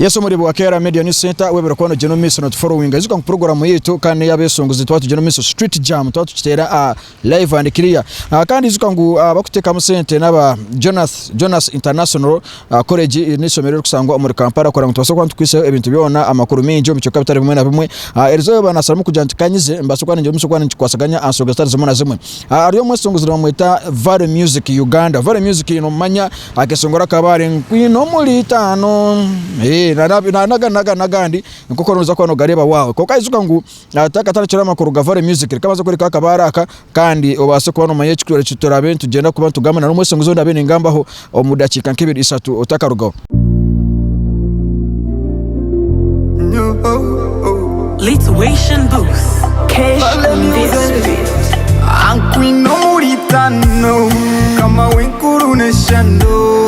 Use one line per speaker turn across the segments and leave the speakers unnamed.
Yes omuri wa KR Media News Center webare kuba nogyenda omu maisho notuforowinga. Ijuka ngu puroguramu yaitu kandi n'eyabeshongozi twaba tugyenda omu maisho Street Jam twaba tukiteera live and clear. Kandi ijuka ngu abakuteekamu sente n'aba Jonas, Jonas International College eri n'eishomero eririkusangwa omuri Kampala kureba ngu tubaase kuba nitukwisayo ebintu byona amakuru maingi omu bicweka bitari bimwe na bimwe. Erizooba nasaramu kugira nti kanyize mbaase kuba ningira omu maisho kuba ninkikwasaganya aha nshonga zitari zimwe na zimwe. Hariyo omweshongozi nibamweta Valley Music Uganda. Valley Music nomumanya akeshongoro akaba ari nkwine omuri itaano n'agandi nk'oku orikuza kuba nogareeba waawe. Kwonka ijuka ngu takatandikire amakuru ga Valley Music reka mbanze kworeka akabaara aka kandi obaase kuba nomanya eki turaabe nitugyenda kuba nitugamba n'omweshongozi ou ndaabe ningambaho omu dakiika nk'ibiri ishatu otakarugaho.
Lituation Booth. Cash on this beat.
Ankwine omuri itaano kama w'enkuru n'eshano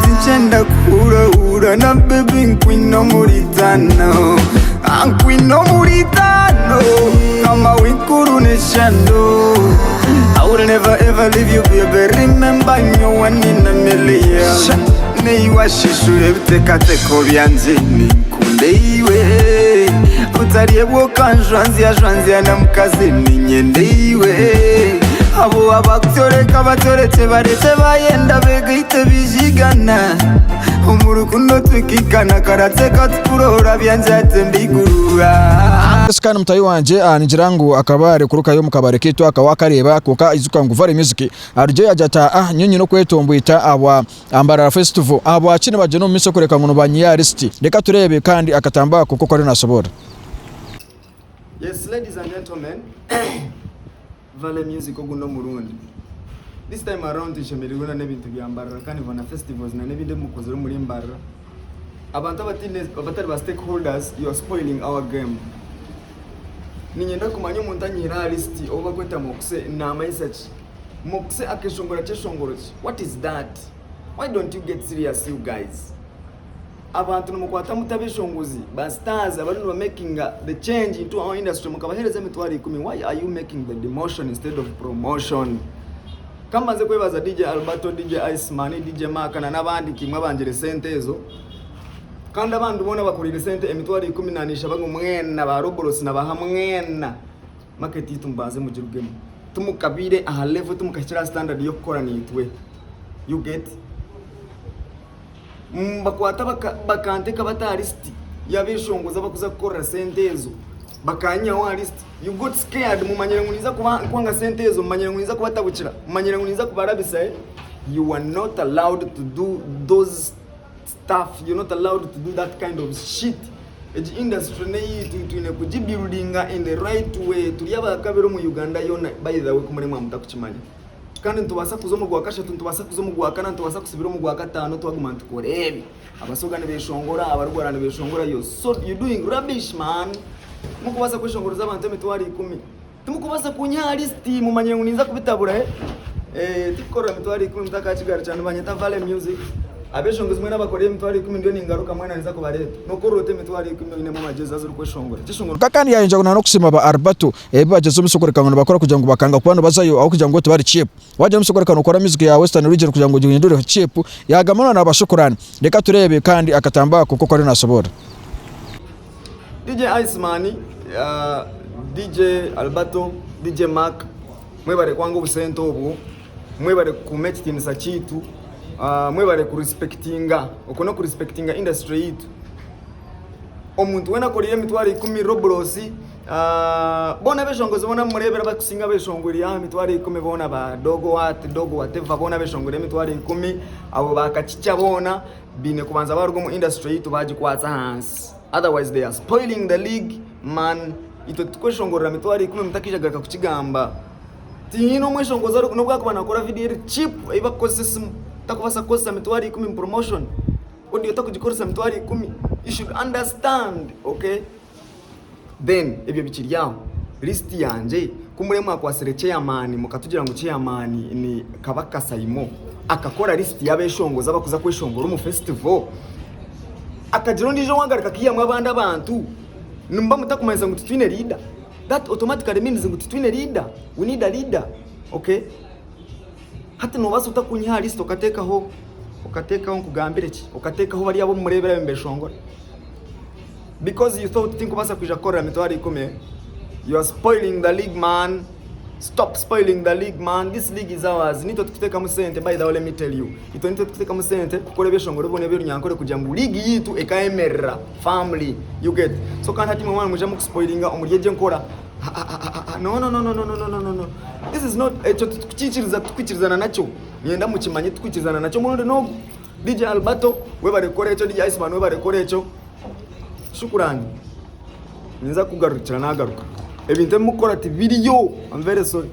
Tinkyenda kuhurahura na baby nkwine omuri itaano Ankwine omuri itaano kama w'enkuru n'eshano I will never ever leave you baby Remember you're one in a million Neiwe ashishura ebiteekateeko byangye Ninkunde iwe Otaryebwa okanjwanzya jwanzya na mukazi Niinyenda iwe Abo abakutyoreka batyorekye barekye bayenda begaite bijigana Omu rukundo twikaikana karatse katukurora byangye hati mbigurura.
Kandi mutahi wangye ningira ngu akaba ari kurukayo omu kabare kaitu aka wakareeba kwonka ijuka ngu Valley Music arugyeyo agira ati aa nyowe nyine okwetomboita ahabwa Mbarara Festival ahabwaki nibagyenda omu maisho kureka ngu nibanyiha aha lisiti reka tureebe kandi akatambi ako nk'oku ariyo nasoboora.
Yes ladies and gentlemen Valley Music ogu n'omurundi this time around tushemereirwe na n'ebintu bya Mbarara Carnival na festivals na n'ebindi ebi mukozire omuri Mbarara abantu abataine abatari ba stakeholders you are spoiling our game niinyenda kumanya omuntu anyihire aha list ou barikweta Mokuse naamanyisa ki? Mokuse akeshongora kyeshongoro ki? What is that? Why don't you get serious you guys? Abantu nimukwata muta abeshongozi ba stars abariyo niba makinga the change into our industry mukabahereza emitwaro ikumi why are you making the demotion instead of promotion? Kambanze kwebaza DJ Alberto, DJ Iceman, DJ Mark na n'abandi nkaimwe abangire sente ezo kandi abandi boona abakoreire sente emitwaro ikumi nanishaba ngu mwena ba Robros nabaha mwena Market yaitu mubanze mugirugemu timukabaire aha level timukahikire aha standard y'okukora naitwe you get? Nibakwata bakanteka bata aha list y'abeshongozi abakuza kukorera sente ezo bakanyihaho aha list you got scared mumanyire ngu ninza kwanga sente ezo mumanyire ngu ninza kubatabukira mumanyire ngu ninza kubarabisa eh you are not allowed to do those stuff you're not allowed to do that kind of shit egi industry n'eyaitu twine kugibuildinga in the right way turi abakabiri omu Uganda yoona by the way ku muri mwamutakukimanya Kandi nitubaasa kuza omu Gwakashatu, nitubaasa kuza omu Gwakana, nitubaasa kusibira omu Gwakataano twaguma nitukora ebi. Abasoga nibeshongora, abarugwara nibeshongora, you're so, you're doing rubbish man. Timukubaasa kweshongoreza abantu emitwaro ikumi. Timukubaasa kunyiha aha lisiti mumanyire ngu ninza kubitabura eh. Eh, tikukorera mitwaro ikumi mutakakigarukira nibanyeta Valley Music. Abeshongozi mwena abakorire emitwaro ikumi ndiyo ningaruka mwena ninza kubareeta. Nokorera ota emitwaro ikumi oinemu amagyezi haza orikweshongora. Ekyeshongoro.
Kandi yayongyera ngu n'okusiima ba Alberto Ebi bagyeza omu isoko reka ngu nibakora kugira ngu bakanga kuba nibazayo ahabw'okugira ngu tibari cheap. Wagyenda omu isoko reka nokora music ya western region kugira ngu ogihindure cheap, yagamba ngu nabashukurani. Reka tureebe kandi akatambi ako nk'oku ariyo nasoboora.
DJ Iceman, DJ Alberto, DJ Mark mwebare kwanga obusente obwo, mwebare kukuuma ekitiinisa kyaitu, mwebare ku respectinga, okwo n'okurespectinga industry yaitu. Omuntu weena akoreire emitwaro ikumi Roblosi, boona abeshongozi boona abu mureebire abarikusinga abeshongwire aha mitwaro ikumi boona ba Dogo what, Dogo whatever boona abeshongwire emitwaro ikumi, abo ba Kakica boona baine kubanza baaruga omu industry yaitu baagikwatsa ahansi otherwise they are spoiling the league man itwe titukweshongorera mitwaro ikumi mutakaija kugaruka kukigamba. Tihaine omweshongozi n'obu akuba naakora vidiyo eri cheap ei barikukozesa esimu takubaasa kukozesa mitwaro ikumi omu promotion. Audio tokugikoresa mitwaro ikumi you should understand ok then ebyo bikiri aho list yangye ku muriyo mwakwasire chairman mukatugira ngu chairman ni Kabaka Saimo akakora list y'abeshongozi abakuza kweshongora omu festival akagira ondiijo owagaruka akaihamu abandi abantu nimuba mutakumanyisa ngu titwine leader that automatically means ngu titwine leader we need a leader ok. Hati noobaasa ota kunyiha aha lisiti okateekaho Okateekaho nkugambire ki? Okateekaho bari abu mureebera abe nibeshongora. Because you thought tinkubaasa kwija kukorera mitwaro ikumi, you are spoiling the league man. Stop spoiling the league man. This league is ours. Nitwe tukuteekamu sente by the way let me tell you. Itwe nitwe tukuteekamu sente kukora ebyeshongoro byona eby'orunyankore kugira ngu league yaitu ekayemerera firmly. You get? So kandi hati imwe mwaba nimwija mukuspoilinga omuri egi enkora. Ha, ha, ha, ha, ha. No, no, no, no, no, no, no, no, no. This is not ekyo titukikiriza tukwikirizana nakyo. Niinyenda mukimanye tikwikirizana nakyo omurundi n'ogu. DJ Alberto webare kukora ekyo, DJ Iceman webare kukora ekyo. Shukurani. Ninza kukugarukira nagaruka. Ebintu ebi mukukora tibiriyo. I'm very sorry.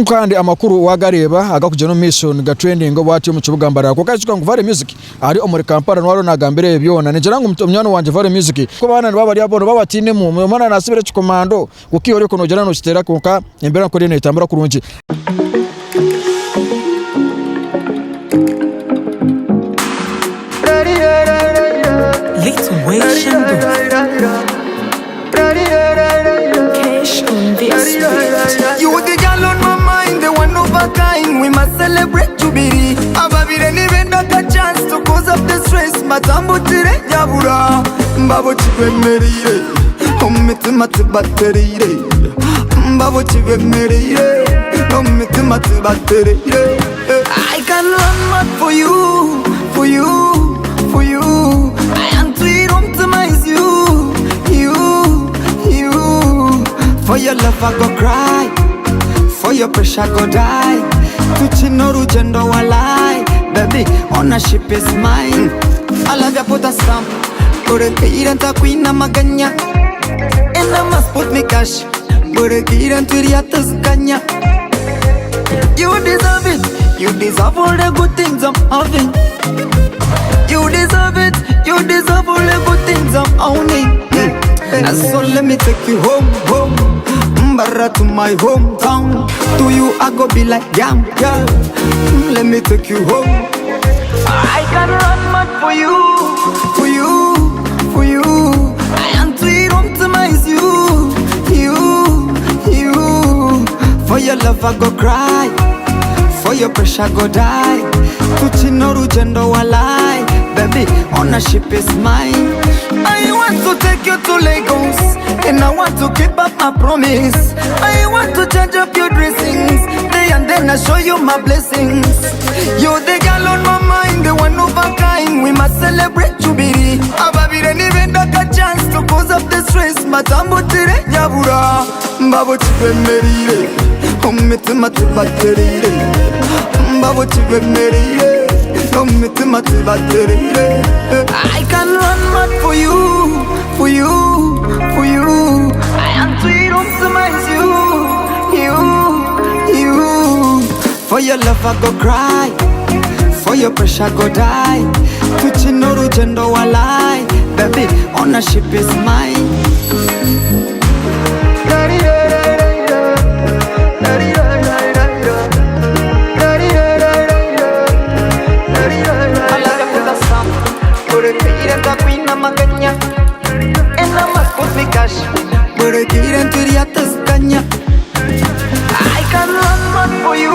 Kandi amakuru wagareeba agakugyenda omu maisho niga trendinga obwati omu kibuga Mbarara kwonka ijuka ngu Valley Music ari omuri Kampala niwe ariyo nagambira ebyo byona. Ningira ngu munywani wangye Valley Music ku abaana nibaba bari abo nibaba batainemu omwana nasibira ekikomando kwonka iwe oriyo nogyenda nokiteera kwonka embeera nk'eriyo netambura kurungi.
Lituation Booth. Cash on this beat.
You the girl on my mind, the one of a kind. We must celebrate jubilee. Ababire nibenda ka chance to cause up the stress. Matambutire nyabura, mbabo kibemerire. Omumitima tibaterire. Mbabo kibemerire. Omumitima tibaterire. I can run mad for you, for you, for you. I am to optimize you, you, you. For your love I go cry, for your pressure I go die. Tuchino rugendo walai, baby, ownership is mine. I love you, put a stamp. Burekira ntakwina maganya, and I must put me cash. Burekira ntwiriatazikanya. You deserve it. You deserve all the good things I'm having. You deserve it. You deserve all the good things I'm owning. Yeah. And so let me take you home, home. Mbara to my hometown. To you I go be like yam, yeah. Let me take you home. I can run mad for you, for you, for you. I am to optimize you, you, you. For your love I go cry, for your pressure I go die. Tuchino rugendo walai, baby, ownership is mine. I want to take you to Lagos, and I want to keep up my promise. I want to change up your dressings, day and then I show you my blessings. You're the girl on my mind, the one of a kind. We must celebrate jubilee. Ababire nibenda ka chance to cause up the stress. Matambutire nyabura, mbabo kibemerire. Omumitima tibaterire. Mbabo kibemerire. Omumitima tibaterire. I can run mad for you, for you, for you. I am to optimize you, you, you. For your love I go cry, for your pressure I go die. Tuchino rugendo walai, baby, ownership is mine. I can run mad for you,